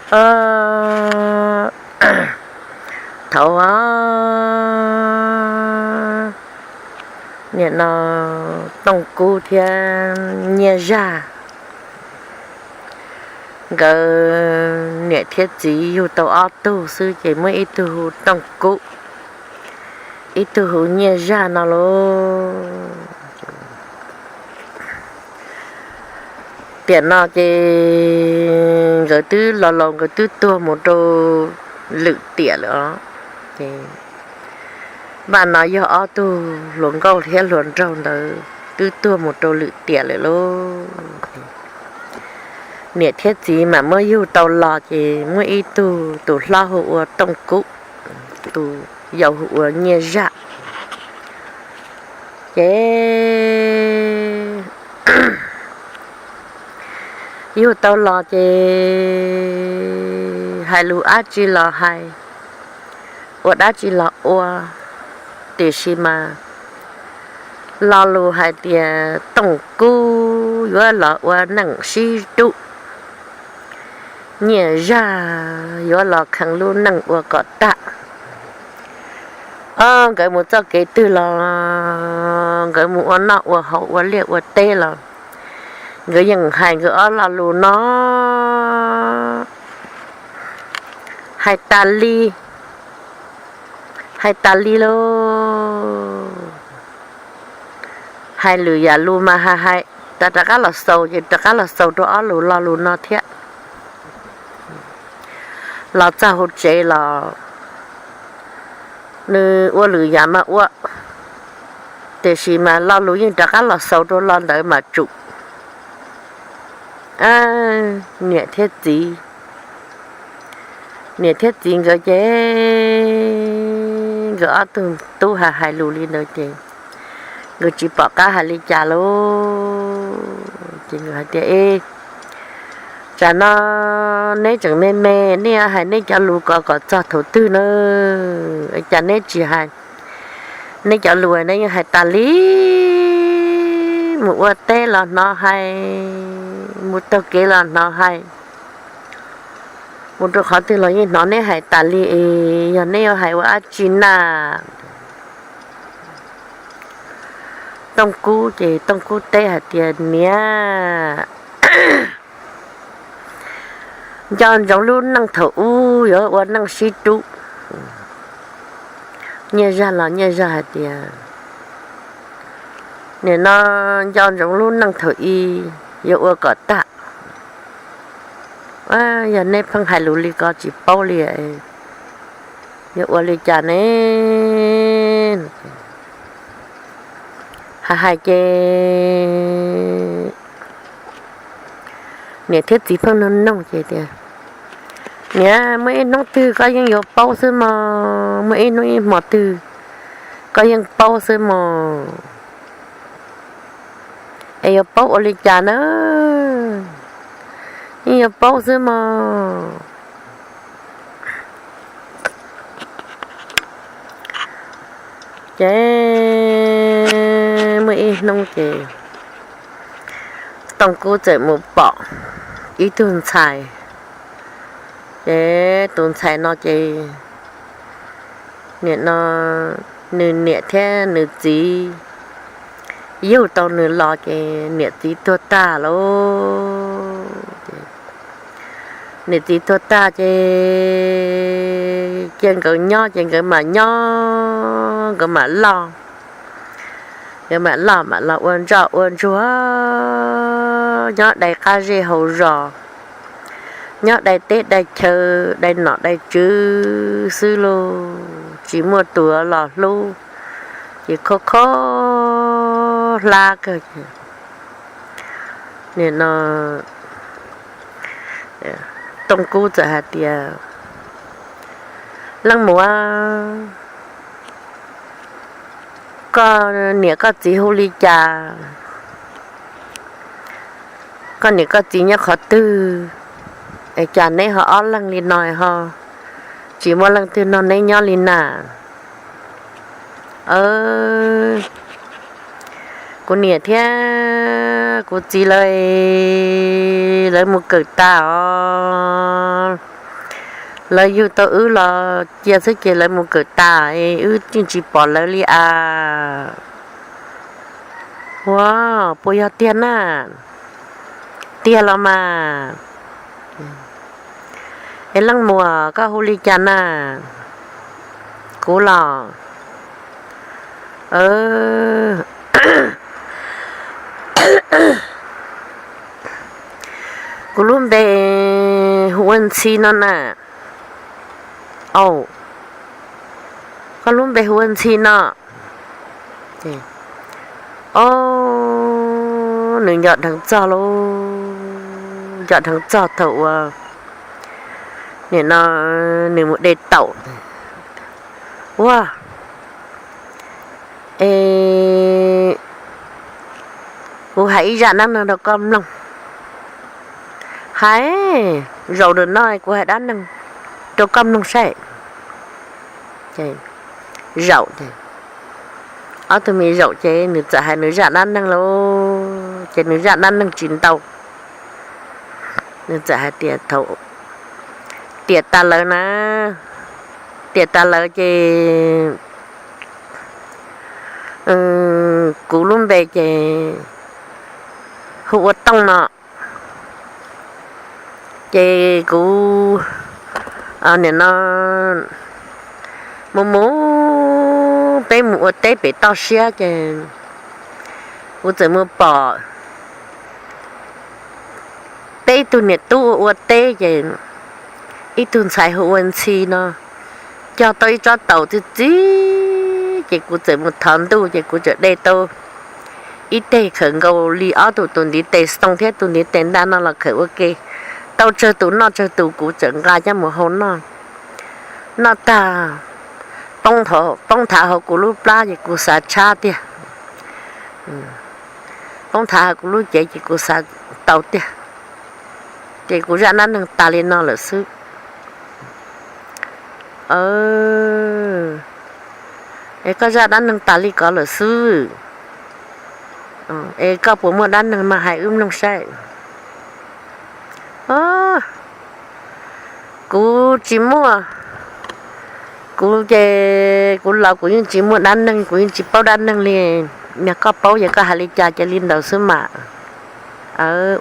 Thaum nim no Tooj Kub thiab Nyiaj Zaj nkawd niam thiab txiv yug tau ob tug xwb ces muaj ib tug hu Tooj Kub, ib tug hu Nyiaj Zaj no lauj. Tiam no ces nkawd twb los laus, nkawd twb tuag mus rau lwm tiam lawm os. Ces Vaj no yog ob tug hluas nkauj thiab hluas nraug ntawd twb tuag mus rau lwm tiam lawm lauj. Niam thiab txiv mam muab yug tau los ces muaj ib tug, tus hlob hu ua Tooj Kub, tus yau hu ua Nyiaj Zaj. Ces yug tau los ces hais lus dab tsi los hais, ua dab tsi los ua, tiam sis mas lo lus hais tias Tooj Kub yuav los ua neej sib rub, Nyiaj Zaj yuav los kheev lub neej ua kom tag. Ob, nkawd mus txoj kev twg los, nkawd mus ua noj ua haus ua liaj ua teb los, nkawd yeej hais nkawd ob lo lus no, hais tas li, hais tas li lauj. Hais lwm yam lus mas hais hais, rov qab los xaus ces rov qab los xaus rau ob lus lo lus no thiab. Los txog hauv tsev los nws ua lwm yam mas ua, tiam sis mas lo lus yeej rov qab los xaus rau lo ntawd mas tsum. Niam thiab txiv, niam thiab txiv nkawd ces nkawd ob tug tub hais hais lus li ntawd ces nkawd tsis pom qab hais li cas lauj. Ces nkawd hais tias, Eb, tsam no neb tseem me me, neb yuav hais neb cov lus ko kom txog thaum twg na? Cas neb tsis hais? Neb cov lus neb yeej hais tas li, mus ua teb los hnov hais, mus taug kev los hnov hais, mus rau qhov twg los yeej hnov neb hais tas li es yog neb yuav hais ua dab tsi na? Tooj Kub ces Tooj Kub teb hais tias, Niam, nco ntsoov lub neej thaum ub yuav ua neej sib rub. Nyiaj Zaj los Nyiaj Zaj hais tias, Nim no nco ntsoov lub neej thaum i yuav ua kom tag. Yog neb pheej hais lus li ko tsis paub li, yuav ua li cas ne? Hais hais ces niam thiab txiv pheej noog noog ces tias, Niam, muaj ib hnub twg koj yeej yuav paub xwb mog, muaj ib hnub ib hmo twg koj yeej paub xwb mog. Es yuav paub ua li cas na? Yeej yuav paub xwb mog. Ces muaj ib hnub ces Tooj Kub txawm mus pom ib tug ntxhais. Ces tus ntxhais no ces nim no nws niam thiab nws txiv yug tau nws los ces niam txiv tuag tag lauj. Niam txiv tuag tag ces cia nkawd nyob ces nkawd mam nyob, nkawd mam loj, nkawd mam loj mam los ua ntsoj ua ntsuag, nyob dai qab zej hauv zos, nyob dai teb dai chaw, dai nom dai tswv xwb lauj, tsis muaj tus los hlub, ces kho kho hlab kawg. Nim no Tooj Kub txawm hais tias, Leej muam, koj niam koj txiv hu li cas? Koj niam koj txiv nyob qhov twg? Es cas neb ho ob leeg li no ho tsis muaj leej twg nrog neb nyob li na? Kuv niam thiab kuv txiv lawv, lawv mus kawm tas os. Lawv yug tau wb los cia xwb ces lawv mus kawm tas, wb yeej tsis pom lawv li a. Ua, puas yog tiag na? Tiag los mas. Es leej muam koj hu li cas na? Kuv los, kuv lub npe hu ua Ntxhi no na. Au, koj lub npe hu ua Ntxhi no. Au, nws nco dheev txog lauj, nco dheev txog thaum uas nim no nws mus de taum. Ua, es kuv hais ib zaj dab neeg rau koj mloog. Hais, zaum ntawm no kuv hais dab neeg rau koj mloog saib. Zaum, ob tug me zaum ces nws txawm hais nws zaj dab neeg lauj, ces nws zaj dab neeg tsis ntau. Nws txawm hais tias thaum tiam tas lawm na, tiam tas lawm ces kuv lub npe ces hu ua Tooj no. Ces kuv nim no mus mus, peb mus ua teb pem toj siab ces kuv txawm mus pom peb tug niam tub ua ua teb ces ib tug ntxhais hu ua Ntxhi no cog tau ib tsob taum txi txiv, ces kuv txawm mus thov ntuj ces kuv txawm de tau ib teg khawm nkaus li ob tug tus ntiv tes xoo thiab tus ntiv tes ntaj no los khawm ua ke, tau tsawg tus noj tsawg tus, kuv txawm nqa coj mus hau noj. Noj tag, poob thav hauv kuv lub plab ces kuv xav tshab tiag. Poob thav hauv kuv lub cev ces kuv xav tau tiag. Ces kuv zaj dab neeg tas li no lawm xwb. Es koj zaj dab neeg tas li ko lawm xwb. Es koj puas muaj dab neeg mas hais wb mloog saib. Kuv tsis muaj, kuv ces kuv laus kuv yeej tsis muaj dab neeg, kuv yeej tsis paub dab neeg li. Yog koj paub ces koj hais li cas ces li ntawd xwb mas.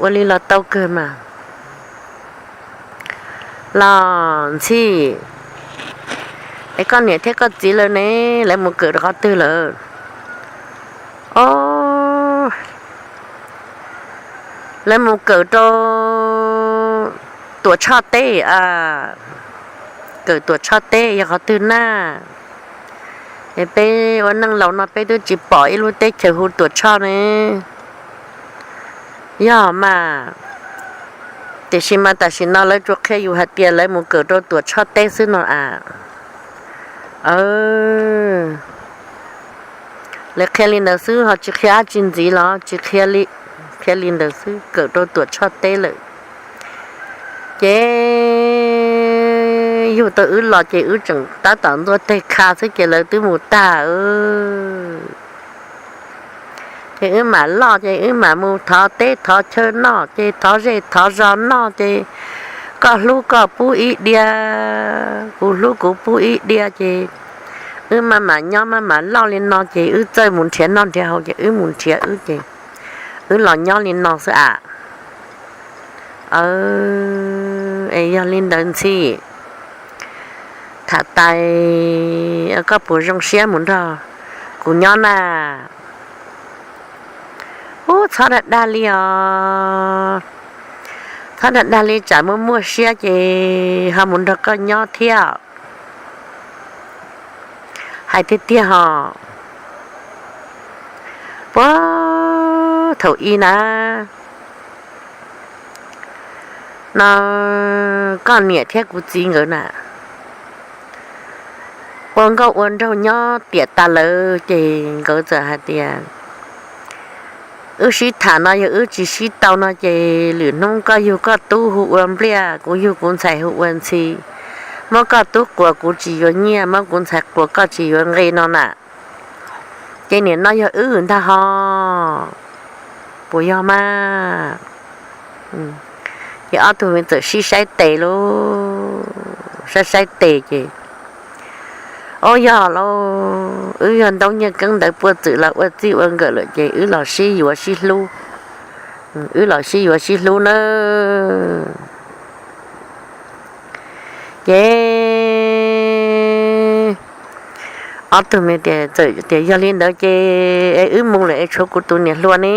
Ua li los tau kawg mas. Los Ntxhi, es koj niam thiab koj txiv lawv ne, lawv mus kawm rau qhov twg lawm? Os, lawv mus kawm rau Tuam Tshoj teb a. Kawm Tuam Tshoj teb yog qhov twg na? Es peb ua neej laus no peb twb tsis pom ib lub teb chaws hu Tuam Tshoj ne. Yog mas, tiam sis mas tam sim no lawv tsuas qhia yus hais tias lawv mus kawm rau Tuam Tshoj teb xwb no a. Lawv qhia li ntawd xwb ho tsis qhia dab tsi ntxiv los tsis qhia li, qhia li ntawd xwb, kawm rau Tuam Tshoj teb lawm. Ces yug tau wb los ces wb tseem tab tom ntua teg kha xwb ces lawv twb mus tag. Ces wb mam loj ces wb mam mus thov teb thov chaw noj ces thov zej thov zos noj ces koj hlub koj pub ib diav, kuv hlub kuv pub ib diav ces wb maj mam nyob maj mam loj li no ces wb txawj mus nrhiav noj nrhiav haus ces wb mus nrhiav wb ces wb los nyob li no xwb a. Es yog li ntawd Ntxhi, tham tas koj puas zoo siab mus nrog kuv nyob na? Ub, txhob dag dag li os. Txhob dag dag li tsam muaj muaj siab ces ho mus nrog koj nyob thiab. Hais tiag tiag hos, puag thaum ub na, no koj niam thiab kuv txiv nkawd na ua nkauj ua nraug nyob tiam tas lawm ces nkawd txawm hais tias, wb sib tham no yog wb tsis sib tau no ces lwm hnub koj yug koj tub hu ua Npliaj, kuv yug kuv ntxhais hu ua Ntxhi, muab koj tub quas kuv tsis yuav nyiaj, muab kuv ntxhais quas koj tsis yuav nqi no na. Ces nim no yog wb ntag hos, puas yog mas? Ces ob tug me txawm sib saib tes lauj, saib saib tes ces, o, yog lauj, wb yog ntaub nyiaj keeb ntawv puaj txwm los ua txij ua nkawm lawm ces wb los sib yuav sib hlub, wb los sib yuav sib hlub nawb. Ces ob tug me tias, tias yog li ntawd ces es wb mus lawm es tshuav kuv tus niam hluas ne.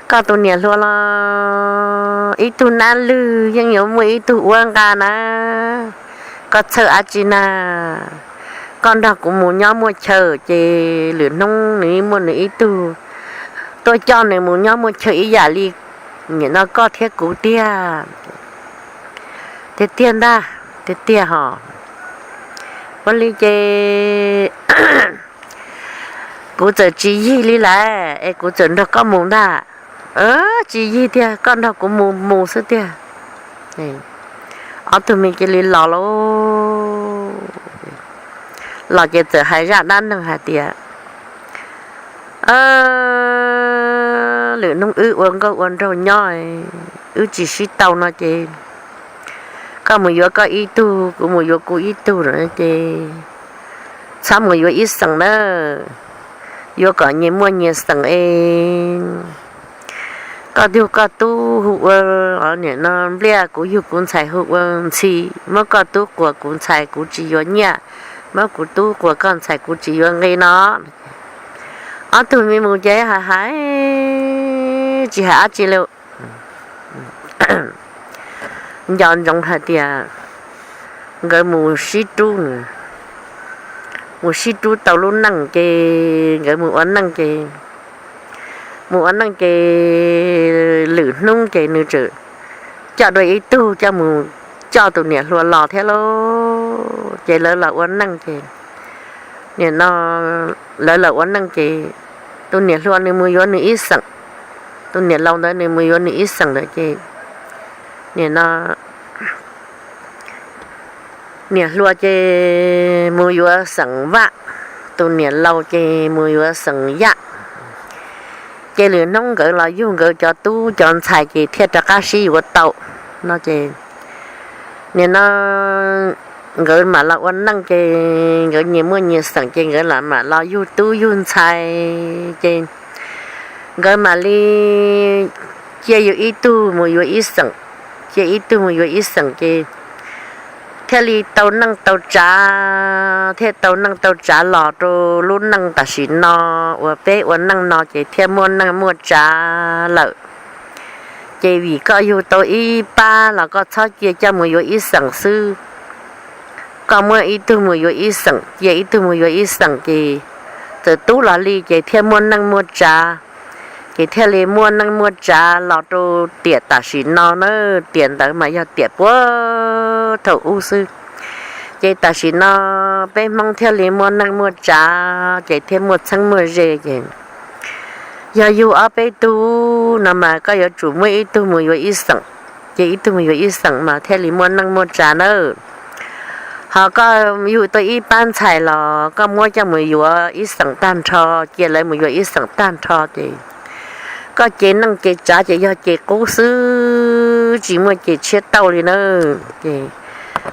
Koj tus niam hluas los ib tug nab lwg yeej yuav muaj ib tug uab nqa na. Koj txhawj dab tsi na? Koj nrog kuv mus nyob muaj chaw ces lwm hnub nws muaj nws ib tug tuaj coj nws mus nyob muaj chaw ib yam li nim no koj thiab kuv tiag. Tiag tiag ntag, tiag tiag hos. Ua li ces kuv txawm tsis yig li lawm es kuv txawm nrog koj mus ntag. Tsis yig tiag, koj nrog kuv mus mus xwb tiag. Ob tug me cia li los lauj. Los ces txawm hais zaj dab neeg hais tias, lwm hnub wb ua nkauj ua nraug nyob, wb tsis sib tau no ces koj mus yuav koj ib tug, kuv mus yuav kuv ib tug lawm ces txhob mus yuav ib xeem na, yuav kom nyias muaj nyias xeem es koj yug koj tub hu ua, nim no Npliaj, kuv yug kuv ntxhais hu ua Ntxhi, muab koj tub quas kuv ntxhais kuv tsis yuav Nyiaj, muab kuv tub quas koj ntxhais kuv tsis yuav Nqi no. Ob tug me mus ces hais hais tsis hais dab tsi li. Nco ntsoov hais tias nkawd mus sib rub, mus sib rub tau lub neej ces nkawd mus ua neej ces, mus ua neej ces lwm hnub ces nws tseem coj dua ib tug coj mus coj tus niam hluas los thiab lauj. Ces lawv los ua neej ces, nim no lawv los ua neej ces tus niam hluas nws mus yuav nws ib xeem, tus niam laus ntawd nws mus yuav nws ib xeem ntawd ces, nim no niam hluas ces mus yuav xeem Vaj, tus niam laus ces mus yuav xeem Yaj. Ces lwm hnub nkawd los yug nkawd cov tub cov ntxhais ces thiaj rov qab sib yuav tau no ces, nim no nkawd mam los ua neej ces nkawd nyias muaj nyias xeem ces nkawd mam los yug tub yug ntxhais ces nkawd mam li cia yus ib tug mus yuav ib xeem, cia ib tug mus yuav ib xeem ces thiaj li tau neej tau tsav, thiaj tau neej tau tsav los rau lub neej tam sim no uas peb ua neej no ces thiaj muaj neej muaj tsav lawm. Ces vim koj yug tau ib pab los koj txhob cia coj mus yuav ib xeem xwb. Koj muab ib tug mus yuav ib xeem, cia ib tug mus yuav ib xeem ces txawm tub los li ces thiaj muaj neej muaj tsav, ces thiaj li muaj neej muaj tsav los rau tiam tam sim no na. Tiam ntawd mas yog tiam puag thaum ub xwb. Ces tam sim no peb Hmoob thiaj li muaj neej muaj tsav ces thiaj muaj txheeb muaj ze ces yog yug ob peb tug no mas koj yuav tsum muab ib tug mus yuav ib xeem, ces ib tug mus yuav ib xeem mas thiaj li muaj neej muaj tsav nawb. Ho koj yug tau ib pab ntxhais los koj muab coj mus yuav ib xeem tag nrho, cia lawv mus yuav ib xeem tag nrho ces koj cev neej cev tsav ces yog cev qub xwb, tsis muaj cev tshiab tauj li na. Ces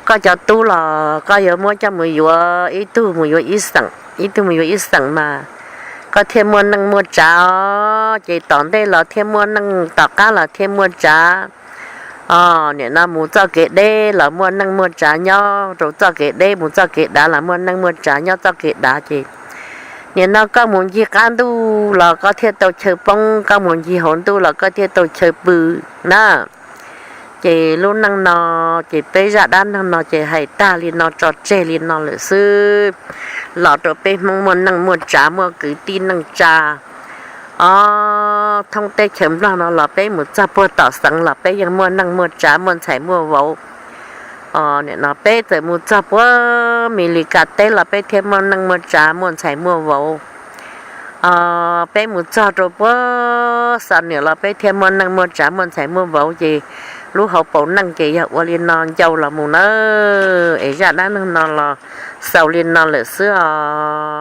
koj cov tub los koj yuav muab coj mus yuav ib tug mus yuav ib xeem, ib tug mus yuav ib xeem mas koj thiaj muaj neej muaj tsav os. Ces tom ntej los thiaj muaj neej, tom qab los thiaj muaj tsav. Nim no mus txoj kev deb los muaj neej muaj tsav nyob rau txoj kev deb, mus txoj kev dav los muaj neej muaj tsav nyob txoj kev dav ces nim no koj mus ncig qab ntuj los koj thiaj tau chaw poob, koj mus ncig hauv ntuj los koj thiaj tau chaw pw na. Ces lub neej no, ces peb zaj dab neeg no ces hais tag li no tso tseg li no lawm xwb. Los rau peb Hmoob muaj neej muaj tsav, muaj kwv tij neej tsa os. Thoob teb chaws Nplog no los peb mus txog puag tom xeev los peb yeej muaj neej muaj tsav, muaj ntxhais muaj vauv. Nim no peb txawm mus txog puag Mes Lis Kas teb los peb thiaj muaj neej muaj tsav, muaj ntxhais muaj vauv. Peb mus txog rau puag Xa Niam los peb thiaj muaj neej muaj tsav, muaj ntxhais muaj vauv. Ces lub hauv paus neej ces yog ua li no ncau los mus nawb. Es zaj dab neeg no los xaus li no lawm xwb os.